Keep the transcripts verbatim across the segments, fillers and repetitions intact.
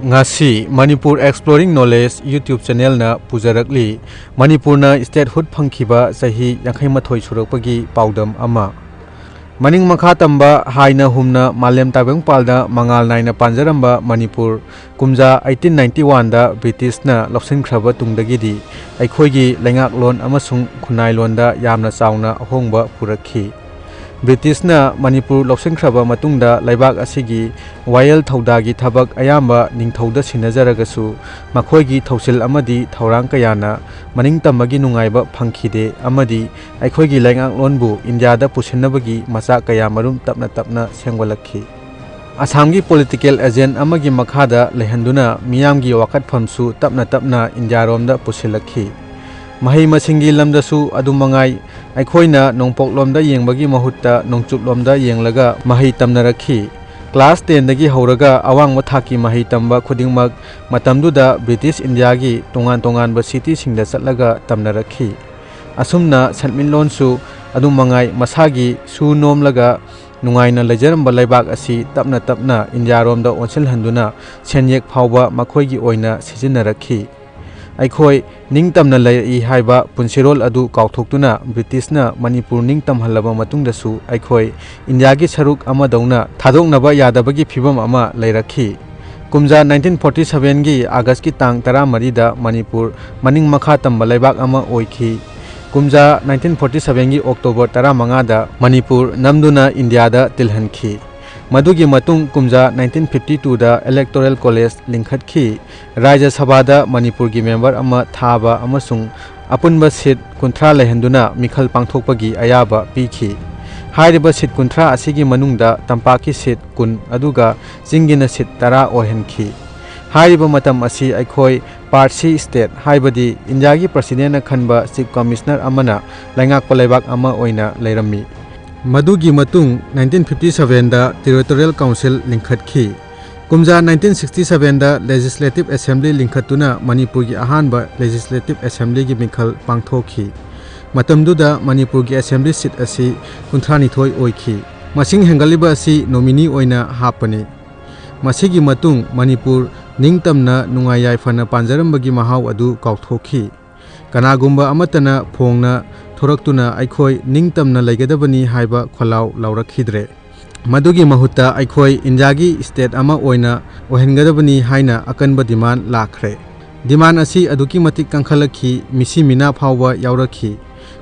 ꯉꯁꯤ Manipur Exploring Knowledge YouTube channelꯅ ꯄꯨꯖꯔꯛꯂꯤ ꯃꯅꯤꯄꯨꯔꯅ statehood ꯐꯪꯈꯤꯕ ꯆꯍꯤ ꯌꯥꯡꯈꯩ ꯃꯥꯊꯣꯏ ꯁꯨꯔꯛꯄꯒꯤ ꯄꯥꯎꯗꯝ ꯑꯃ꯫ ꯃꯅꯤꯡ ꯃꯈꯥ ꯇꯝꯕ ꯍꯥꯏꯅ ꯍꯨꯝꯅ ꯃꯥꯂꯦꯝ ꯇꯥꯏꯕꯪꯄꯥꯜꯗ ꯃꯉꯥꯜ ꯅꯥꯏꯅ ꯄꯥꯟꯖꯔꯝꯕ ꯃꯅꯤꯄꯨꯔ ꯀꯨꯝꯖꯥ eighteen ninety oneꯗ Britishꯅ ꯂꯧꯁꯤꯟꯈ꯭ꯔꯕ ꯇꯨꯡꯗꯒꯤꯗꯤ ꯑꯩꯈꯣꯏꯒꯤ ꯂꯩꯉꯥꯛꯂꯣꯟ ꯑꯃꯁꯨꯡ ꯈꯨꯟꯅꯥꯏꯂꯣꯟꯗ ꯌꯥꯝꯅ ꯆꯥꯎꯅ ꯑꯍꯣꯡꯕ ꯄꯨꯔꯛꯈꯤ꯫ Britishꯅ ꯃꯅꯤꯄꯨꯔ ꯂꯧꯁꯤꯟꯈ꯭ꯔꯕ ꯃꯇꯨꯡꯗ ꯂꯩꯕꯥꯛ ꯑꯁꯤꯒꯤ ꯋꯥꯌꯦꯜ ꯊꯧꯗꯥꯒꯤ ꯊꯕꯛ ꯑꯌꯥꯝꯕ ꯅꯤꯡꯊꯧꯗ ꯁꯤꯟꯅꯖꯔꯒꯁꯨ ꯃꯈꯣꯏꯒꯤ ꯊꯧꯁꯤꯜ ꯑꯃꯗꯤ ꯊꯧꯔꯥꯡ ꯀꯌꯥꯅ ꯃꯅꯤꯡꯇꯝꯕꯒꯤ ꯅꯨꯡꯉꯥꯏꯕ ꯐꯪꯈꯤꯗꯦ ꯑꯃꯗꯤ ꯑꯩꯈꯣꯏꯒꯤ ꯂꯩꯉꯥꯛꯂꯣꯟꯕꯨ ꯏꯟꯗꯤꯌꯥꯗ ꯄꯨꯁꯤꯟꯅꯕꯒꯤ ꯃꯆꯥꯛ ꯀꯌꯥ ꯃꯔꯨꯝ ꯇꯞꯅ ꯇꯞꯅ ꯁꯦꯝꯒꯠꯂꯛꯈꯤ꯫ ꯑꯁꯥꯝꯒꯤ political agent ꯑꯃꯒꯤ ꯃꯈꯥꯗ ꯂꯩꯍꯟꯗꯨꯅ ꯃꯤꯌꯥꯝꯒꯤ ꯋꯥꯀꯠꯐꯝꯁꯨ ꯇꯞꯅ ꯇꯞꯅ ꯏꯟꯗꯤꯌꯥꯔꯣꯝꯗ ꯄꯨꯁꯤꯜꯂꯛꯈꯤ꯫ ꯃꯍꯩ ꯃꯁꯤꯡꯒꯤ ꯂꯝꯗꯁꯨ ꯑꯗꯨꯃꯉꯥꯏ, ꯑꯩꯈꯣꯏꯅ ꯅꯣꯡꯄꯣꯛꯂꯣꯝꯗ ꯌꯦꯡꯕꯒꯤ ꯃꯍꯨꯠꯇ ꯅꯣꯡꯆꯨꯞꯂꯣꯝꯗ ꯌꯦꯡꯂꯒ ꯃꯍꯩ ꯇꯝꯅꯔꯛꯈꯤ꯫ Class tenꯗꯒꯤ ꯍꯧꯔꯒ ꯑꯋꯥꯡꯕ ꯊꯥꯛꯀꯤ ꯃꯍꯩ ꯇꯝꯕ ꯈꯨꯗꯤꯡꯃꯛ ꯃꯇꯝꯗꯨꯗ British ꯏꯟꯗꯤꯌꯥꯒꯤ ꯇꯣꯉꯥꯟ ꯇꯣꯉꯥꯟꯕ cityꯁꯤꯡꯗ ꯆꯠꯂꯒ ꯇꯝꯅꯔꯛꯈꯤ꯫ ꯑꯁꯨꯝꯅ ꯁꯦꯟꯃꯤꯠꯂꯣꯟꯁꯨ ꯑꯗꯨꯃꯉꯥꯏ ꯃꯁꯥꯒꯤ ꯁꯨ ꯅꯣꯝꯂꯒ ꯅꯨꯡꯉꯥꯏꯅ ꯂꯩꯖꯔꯝꯕ ꯂꯩꯕꯥꯛ ꯑꯁꯤ ꯇꯞꯅ ꯇꯞꯅ ꯏꯟꯗꯤꯌꯥꯔꯣꯝꯗ ꯑꯣꯟꯁꯤꯜꯍꯟꯗꯨꯅ ꯁꯦꯟꯌꯦꯛ ꯐꯥꯎꯕ ꯃꯈꯣꯏꯒꯤ ꯑꯣꯏꯅ ꯁꯤꯖꯤꯟꯅꯔꯛꯈꯤ꯫ ꯑꯩꯈꯣꯏ ꯅꯤꯡꯇꯝꯅ ꯂꯩꯔꯛꯏ ꯍꯥꯏꯕ ꯄꯨꯟꯁꯤꯔꯣꯜ ꯑꯗꯨ ꯀꯥꯎꯊꯣꯛꯇꯨꯅ Britishꯅ ꯃꯅꯤꯄꯨꯔ ꯅꯤꯡꯇꯝꯍꯜꯂꯕ ꯃꯇꯨꯡꯗꯁꯨ ꯑꯩꯈꯣꯏ ꯏꯟꯗꯤꯌꯥꯒꯤ ꯁꯔꯨꯛ ꯑꯃꯗꯧꯅ ꯊꯥꯗꯣꯛꯅꯕ ꯌꯥꯗꯕꯒꯤ ꯐꯤꯚꯝ ꯑꯃ ꯂꯩꯔꯛꯈꯤ꯫ ꯀꯨꯝꯖꯥ nineteen forty sevenꯒꯤ Augustꯀꯤ ꯇꯥꯡ ꯇꯔꯥꯃꯔꯤꯗ ꯃꯅꯤꯄꯨꯔ ꯃꯅꯤꯡ ꯃꯈꯥ ꯇꯝꯕ ꯂꯩꯕꯥꯛ ꯑꯃ ꯑꯣꯏꯈꯤ꯫ ꯀꯨꯝꯖꯥ nineteen forty sevenꯒꯤ October ꯇꯔꯥꯃꯉꯥꯗ ꯃꯅꯤꯄꯨꯔ ꯅꯝꯗꯨꯅ ꯏꯟꯗꯤꯌꯥꯗ ꯇꯤꯜꯍꯟꯈꯤ꯫ ꯃꯗꯨꯒꯤ ꯃꯇꯨꯡ ꯀꯨꯝꯖꯥ nineteen fifty twoꯗ Electoral College ꯂꯤꯡꯈꯠꯈꯤ꯫ ꯔꯥꯖ꯭ꯌ ꯁꯚꯥꯗ ꯃꯅꯤꯄꯨꯔꯒꯤ member ꯑꯃ ꯊꯥꯕ ꯑꯃꯁꯨꯡ ꯑꯄꯨꯟꯕ seat ꯀꯨꯟꯊ꯭ꯔꯥ ꯂꯩꯍꯟꯗꯨꯅ ꯃꯤꯈꯜ ꯄꯥꯡꯊꯣꯛꯄꯒꯤ ꯑꯌꯥꯕ ꯄꯤꯈꯤ꯫ ꯍꯥꯏꯔꯤꯕ seat ꯀꯨꯟꯊ꯭ꯔꯥ ꯑꯁꯤꯒꯤ ꯃꯅꯨꯡꯗ ꯇꯝꯄꯥꯛꯀꯤ seat ꯀꯨꯟ ꯑꯗꯨꯒ ꯆꯤꯡꯒꯤꯅ seat ꯇꯔꯥ ꯑꯣꯏꯍꯟꯈꯤ꯫ ꯍꯥꯏꯔꯤꯕ ꯃꯇꯝ ꯑꯁꯤ ꯑꯩꯈꯣꯏ Parsi state, ꯍꯥꯏꯕꯗꯤ ꯏꯟꯗꯤꯌꯥꯒꯤ Presidentꯅ ꯈꯟꯕ Chief Commissioner ꯑꯃꯅ ꯂꯩꯉꯥꯛꯄ ꯂꯩꯕꯥꯛ ꯑꯃ ꯑꯣꯏꯅ ꯂꯩꯔꯝꯃꯤ꯫ ꯃꯗꯨꯒꯤ ꯃꯇꯨꯡ nineteen fifty sevenꯗ Territorial Council ꯂꯤꯡꯈꯠꯈꯤ꯫ ꯀꯨꯝꯖꯥ nineteen sixty sevenꯗ Legislative Assembly ꯂꯤꯡꯈꯠꯇꯨꯅ ꯃꯅꯤꯄꯨꯔꯒꯤ ꯑꯍꯥꯟꯕ Legislative Assemblyꯒꯤ ꯃꯤꯈꯜ ꯄꯥꯡꯊꯣꯛꯈꯤ꯫ ꯃꯇꯝꯗꯨꯗ ꯃꯅꯤꯄꯨꯔꯒꯤ Assembly seat ꯑꯁꯤ ꯀꯨꯟꯊ꯭ꯔꯥꯅꯤꯊꯣꯏ ꯑꯣꯏꯈꯤ꯫ ꯃꯁꯤꯡ ꯍꯦꯟꯒꯠꯂꯤꯕ ꯑꯁꯤ nominee ꯑꯣꯏꯅ ꯍꯥꯞꯄꯅꯤ꯫ ꯃꯁꯤꯒꯤ ꯃꯇꯨꯡ ꯃꯅꯤꯄꯨꯔ ꯅꯤꯡꯇꯝꯅ ꯅꯨꯡꯉꯥꯏ ꯌꯥꯏꯐꯅ ꯄꯥꯟꯖꯔꯝꯕꯒꯤ ꯃꯍꯥꯎ ꯑꯗꯨ ꯀꯥꯎꯊꯣꯛꯈꯤ꯫ ꯀꯅꯥꯒꯨꯝꯕ ꯑꯃꯠꯇꯅ ꯐꯣꯡꯅ ꯊꯣꯔꯛꯇꯨꯅ ꯑꯩꯈꯣꯏ ꯅꯤꯡꯇꯝꯅ ꯂꯩꯒꯗꯕꯅꯤ ꯍꯥꯏꯕ ꯈꯣꯜꯂꯥꯎ ꯂꯥꯎꯔꯛꯈꯤꯗ꯭ꯔꯦ꯫ ꯃꯗꯨꯒꯤ ꯃꯍꯨꯠꯇ ꯑꯩꯈꯣꯏ ꯏꯟꯗꯤꯌꯥꯒꯤ state ꯑꯃ ꯑꯣꯏꯅ ꯑꯣꯏꯍꯟꯒꯗꯕꯅꯤ ꯍꯥꯏꯅ ꯑꯀꯟꯕ demand ꯂꯥꯛꯈ꯭ꯔꯦ꯫ Demand ꯑꯁꯤ ꯑꯗꯨꯛꯀꯤ ꯃꯇꯤꯛ ꯀꯟꯈꯠꯂꯛꯈꯤ, ꯃꯤꯁꯤ ꯃꯤꯅꯥ ꯐꯥꯎꯕ ꯌꯥꯎꯔꯛꯈꯤ꯫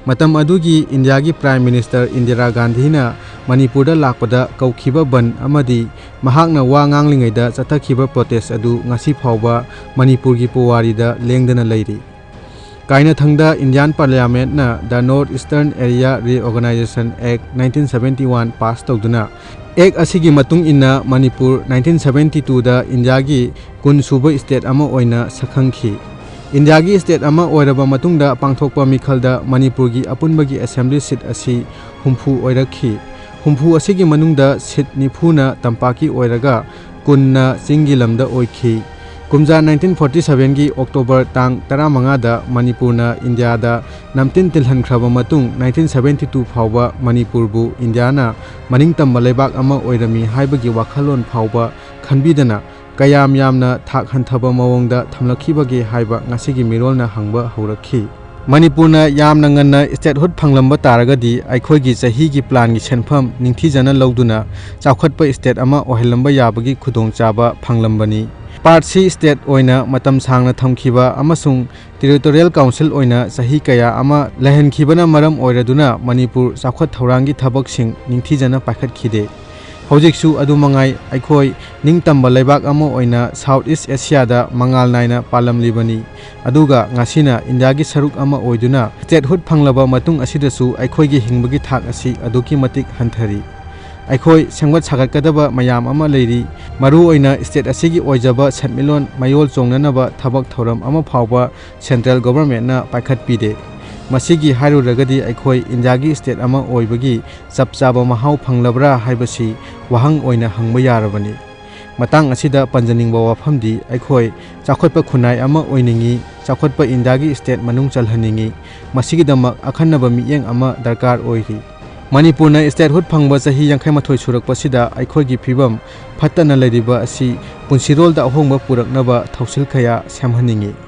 ꯃꯇꯝ ꯑꯗꯨꯒꯤ ꯏꯟꯗꯤꯌꯥꯒꯤ Prime Minister ꯏꯟꯗꯤꯔꯥ ꯒꯥꯟꯙꯤꯅ ꯃꯅꯤꯄꯨꯔꯗ ꯂꯥꯛꯄꯗ ꯀꯧꯈꯤꯕ ꯕꯟ ꯑꯃꯗꯤ ꯃꯍꯥꯛꯅ ꯋꯥ ꯉꯥꯡꯂꯤꯉꯩꯗ ꯆꯠꯊꯈꯤꯕ protest ꯑꯗꯨ ꯉꯁꯤ ꯐꯥꯎꯕ ꯃꯅꯤꯄꯨꯔꯒꯤ ꯄꯨꯋꯥꯔꯤꯗ ꯂꯦꯡꯗꯅ ꯂꯩꯔꯤ꯫ ꯀꯥꯏꯅꯊꯪꯗ Indian Parliamentꯅ The North Eastern Area Reorganisation Act nineteen seventy one pass ꯇꯧꯗꯨꯅ, Act ꯑꯁꯤꯒꯤ ꯃꯇꯨꯡ ꯏꯟꯅ ꯃꯅꯤꯄꯨꯔ nineteen seventy twoꯗ ꯏꯟꯗꯤꯌꯥꯒꯤ ꯀꯨꯟ ꯁꯨꯕ state ꯑꯃ ꯑꯣꯏꯅ ꯁꯛꯈꯪꯈꯤ꯫ ꯏꯟꯗꯤꯌꯥꯒꯤ state ꯑꯃ ꯑꯣꯏꯔꯕ ꯃꯇꯨꯡꯗ ꯄꯥꯡꯊꯣꯛꯄ ꯃꯤꯈꯜꯗ ꯃꯅꯤꯄꯨꯔꯒꯤ ꯑꯄꯨꯟꯕꯒꯤ assembly seat ꯑꯁꯤ ꯍꯨꯝꯐꯨ ꯑꯣꯏꯔꯛꯈꯤ꯫ ꯍꯨꯝꯐꯨ ꯑꯁꯤꯒꯤ ꯃꯅꯨꯡꯗ seat ꯅꯤꯐꯨꯅ ꯇꯝꯄꯥꯛꯀꯤ ꯑꯣꯏꯔꯒ ꯀꯨꯟꯅ ꯆꯤꯡꯒꯤ ꯂꯝꯗ ꯑꯣꯏꯈꯤ꯫ ꯀꯨꯝꯖꯥ nineteen forty sevenꯒꯤ October ꯇꯥꯡ ꯇꯔꯥꯃꯉꯥꯗ ꯃꯅꯤꯄꯨꯔꯅ ꯏꯟꯗꯤꯌꯥꯗ ꯅꯝꯇꯤꯟ ꯇꯤꯜꯍꯟꯈ꯭ꯔꯕ ꯃꯇꯨꯡ, nineteen seventy two ꯐꯥꯎꯕ ꯃꯅꯤꯄꯨꯔꯕꯨ ꯏꯟꯗꯤꯌꯥꯅ ꯃꯅꯤꯡꯇꯝꯕ ꯂꯩꯕꯥꯛ ꯑꯃ ꯑꯣꯏꯔꯝꯃꯤ ꯍꯥꯏꯕꯒꯤ ꯋꯥꯈꯜꯂꯣꯟ ꯐꯥꯎꯕ ꯈꯟꯕꯤꯗꯅ, ꯀꯌꯥꯝ ꯌꯥꯝꯅ ꯊꯥꯛ ꯍꯟꯊꯕ ꯃꯑꯣꯡꯗ ꯊꯝꯂꯛꯈꯤꯕꯒꯦ ꯍꯥꯏꯕ ꯉꯁꯤꯒꯤ ꯃꯤꯔꯣꯜꯅ ꯍꯪꯕ ꯍꯧꯔꯛꯈꯤ꯫ ꯃꯅꯤꯄꯨꯔꯅ ꯌꯥꯝꯅ ꯉꯟꯅ statehood ꯐꯪꯂꯝꯕ ꯇꯥꯔꯒꯗꯤ, ꯑꯩꯈꯣꯏꯒꯤ ꯆꯍꯤꯒꯤ planꯒꯤ ꯁꯦꯟꯐꯝ ꯅꯤꯡꯊꯤꯖꯅ ꯂꯧꯗꯨꯅ ꯆꯥꯎꯈꯠꯄ state ꯑꯃ ꯑꯣꯏꯍꯜꯂꯝꯕ ꯌꯥꯕꯒꯤ ꯈꯨꯗꯣꯡꯆꯥꯕ ꯐꯪꯂꯝꯕꯅꯤ꯫ Part C state ꯑꯣꯏꯅ ꯃꯇꯝ ꯁꯥꯡꯅ ꯊꯝꯈꯤꯕ ꯑꯃꯁꯨꯡ Territorial Council ꯑꯣꯏꯅ ꯆꯍꯤ ꯀꯌꯥ ꯑꯃ ꯂꯩꯍꯟꯈꯤꯕꯅ ꯃꯔꯝ ꯑꯣꯏꯔꯗꯨꯅ ꯃꯅꯤꯄꯨꯔ ꯆꯥꯎꯈꯠ ꯊꯧꯔꯥꯡꯒꯤ ꯊꯕꯛꯁꯤꯡ ꯅꯤꯡꯊꯤꯖꯅ ꯄꯥꯏꯈꯠꯈꯤꯗꯦ꯫ ꯍꯧꯖꯤꯛꯁꯨ ꯑꯗꯨꯃꯉꯥꯏ, ꯑꯩꯈꯣꯏ ꯅꯤꯡꯇꯝꯕ ꯂꯩꯕꯥꯛ ꯑꯃ ꯑꯣꯏꯅ South East Asiaꯗ ꯃꯉꯥꯜ ꯅꯥꯏꯅ ꯄꯥꯜꯂꯝꯂꯤꯕꯅꯤ, ꯑꯗꯨꯒ ꯉꯁꯤꯅ ꯏꯟꯗꯤꯌꯥꯒꯤ ꯁꯔꯨꯛ ꯑꯃ ꯑꯣꯏꯗꯨꯅ statehood ꯐꯪꯂꯕ ꯃꯇꯨꯡ ꯑꯁꯤꯗꯁꯨ ꯑꯩꯈꯣꯏꯒꯤ ꯍꯤꯡꯕꯒꯤ ꯊꯥꯛ ꯑꯁꯤ ꯑꯗꯨꯛꯀꯤ ꯃꯇꯤꯛ ꯍꯟꯊꯔꯤ꯫ ꯑꯩꯈꯣꯏ ꯁꯦꯝꯒꯠ ꯁꯥꯒꯠꯀꯗꯕ ꯃꯌꯥꯝ ꯑꯃ ꯂꯩꯔꯤ꯫ ꯃꯔꯨꯑꯣꯏꯅ state ꯑꯁꯤꯒꯤ ꯑꯣꯏꯖꯕ ꯁꯦꯟꯃꯤꯠꯂꯣꯟ ꯃꯌꯣꯜ ꯆꯣꯡꯅꯅꯕ ꯊꯕꯛ ꯊꯧꯔꯝ ꯑꯃ ꯐꯥꯎꯕ central governmentꯅ ꯄꯥꯏꯈꯠꯄꯤꯗꯦ꯫ ꯃꯁꯤꯒꯤ ꯍꯥꯏꯔꯨꯔꯒꯗꯤ ꯑꯩꯈꯣꯏ ꯏꯟꯗꯤꯌꯥꯒꯤ state ꯑꯃ ꯑꯣꯏꯕꯒꯤ ꯆꯞ ꯆꯥꯕ ꯃꯍꯥꯎ ꯐꯪꯂꯕ꯭ꯔꯥ ꯍꯥꯏꯕꯁꯤ ꯋꯥꯍꯪ ꯑꯣꯏꯅ ꯍꯪꯕ ꯌꯥꯔꯕꯅꯤ꯫ ꯃꯇꯥꯡ ꯑꯁꯤꯗ ꯄꯟꯖꯅꯤꯡꯕ ꯋꯥꯐꯝꯗꯤ, ꯑꯩꯈꯣꯏ ꯆꯥꯎꯈꯠꯄ ꯈꯨꯟꯅꯥꯏ ꯑꯃ ꯑꯣꯏꯅꯤꯡꯏ, ꯆꯥꯎꯈꯠꯄ ꯏꯟꯗꯤꯌꯥꯒꯤ state ꯃꯅꯨꯡ ꯆꯜꯍꯟꯅꯤꯡꯏ꯫ ꯃꯁꯤꯒꯤꯗꯃꯛ ꯑꯈꯟꯅꯕ ꯃꯤꯠꯌꯦꯡ ꯑꯃ ꯗꯔꯀꯥꯔ ꯑꯣꯏꯔꯤ꯫ ꯃꯅꯤꯄꯨꯔꯅ statehood ꯐꯪꯕ ꯆꯍꯤ ꯌꯥꯡꯈꯩ ꯃꯥꯊꯣꯏ ꯁꯨꯔꯛꯄꯁꯤꯗ ꯑꯩꯈꯣꯏꯒꯤ ꯐꯤꯕꯝ ꯐꯠꯇꯅ ꯂꯩꯔꯤꯕ ꯑꯁꯤ ꯄꯨꯟꯁꯤꯔꯣꯜꯗ ꯑꯍꯣꯡꯕ ꯄꯨꯔꯛꯅꯕ ꯊꯧꯁꯤꯜ ꯀꯌꯥ ꯁꯦꯝꯍꯟꯅꯤꯡꯏ꯫